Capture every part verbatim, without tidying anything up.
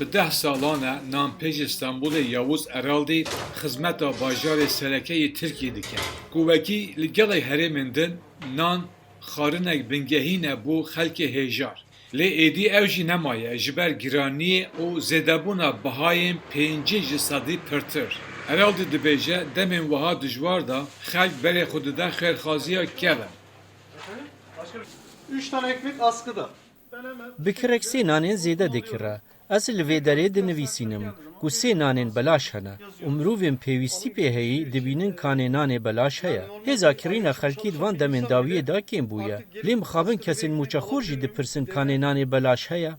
Bi deh salan e nanpêjê Stenbolê Yavuz Eraldî xizmeta bajarê sereke yê Tirkiyê dike ku wekî li gelek herêmên din nan xwarinek bingehîn e bo xelkê hêjar. Lê êdî ew jî nemaye ji ber giraniyê û zêdebûna bihayên pêncî ji sedî pirtir. Eraldî dibêje, demên wiha dijwar de xelk berê xwe dide xêrxwaziya kevin. Üç tane ekmek askıda. Bi kirek sê nanên zêde dikire. Ez li vê derê dinivîsînim ku sê nanên belaş hene û mirovên pêwîstî pê heyî dibînin kanê nanê belaş heye. Hêza kirîna xelkî di van demên dawiyê de kêm bûye. Lê mixabin kesên mûçexor jî dipirsin kanê nanê belaş heye?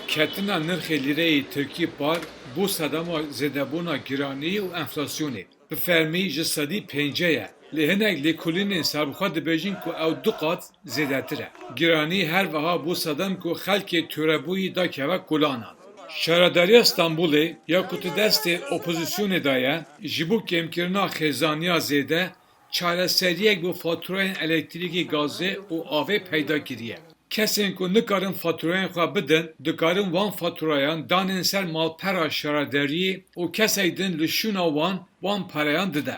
Ketina nirxê lîreyê tirkî par bû sedema zêdebûna giranî û enflasyonê. Bi fermî ji sedî pêncî ye. Lê hinek lêkolînên serbixwe dibêjin ku ew du qat zêdetir e. Giranî her wiha bû sedem ku xelkê tûrebûyî dakeve kolanan. Şaredariya Stenbolê ya ku di destê opozisyonê de ye, ji bo kêmkirina xêzaniya zêde, çareseriyek bo faturayên elektrîkê, gazê û avê peyda kiriye. Kesên ku nikarin faturayên xwe bidin, dikarin wan faturayan danên ser malpera şaredariyê û kesek din li şûna wan, wan pereyan dide.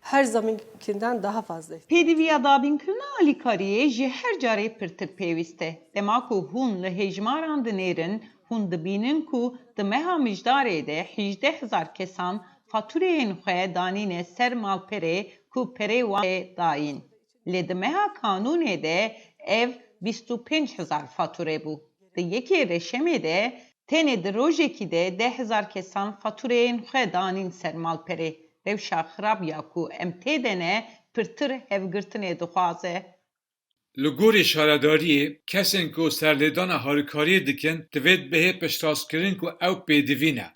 Her zamankinden daha fazla. Pêdiviya dabînkirina alîkariyê ji her carê pirtir pêwîst e. Dema ku hûn li hêjmaran dinêrin, hûn dibînin ku di meha Mijdarê de hejdeh hezar kesan fatûreyên xwe danîne ser malperê ku perê wan tê dayîn. Lê di meha Kanûnê de ev bîst û pênc hezar fatûre bû. Di yekê Reşemê de tenê di rojekî de deh hezar kesan fatûreyên xwe danîn ser malperê. Rewşa xirab ya ku em tê de ne, pirtir hevgirtinê dixwaze. Li gorî şaredariyê, kesên ku serlêdana harikariyê dikin, divêt bihê piştrastkirin ku ew pêdivî ne.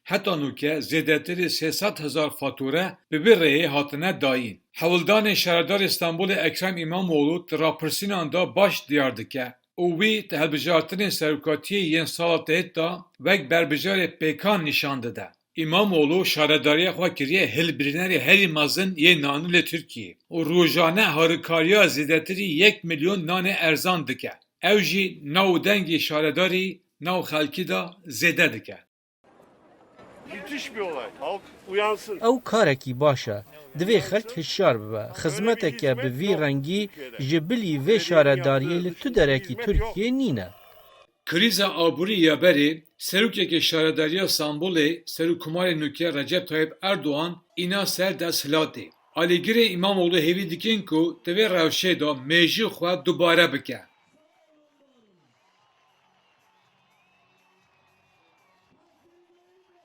Heta nûke zêdetirî sê sed hezar fatûre bi vî rêyê hatine dayîn. Hewldanê şaredarê Stenbolê Ekrem Îmamoğlu di rapirsînan de baş diyar dike û wî di hilbijartinên serokatiyê yên sala têt de wek berbijarê pêkan nîşan dide. Îmamoğlu şaredariya xwe kiriye hilbirînerê herî mezin yê nanû li Tirkiyê û rojane harikariya zêdetirî yek milyon nanê erzan dike. Ew jî nav û dengê şaredarî nav xelkî de zêde dike. Müthiş bir olay. Halk uyansın. Ew karekî baş e. Divê xelk hişyar bibe. Xizmeteke bi vî rengî ji bilî vê şaredariyê li tu derekî Tirkiyê nîne. Krîza aborî ya berê, serokekê şaredariya Stenbolê, Serokkomarê nûke Recep Tayyip Erdoğan îna ser desthilatê. Alîgirê Îmamoğlu hêvî dikin ku di vê rewşê de mêjî xwe dubare bike.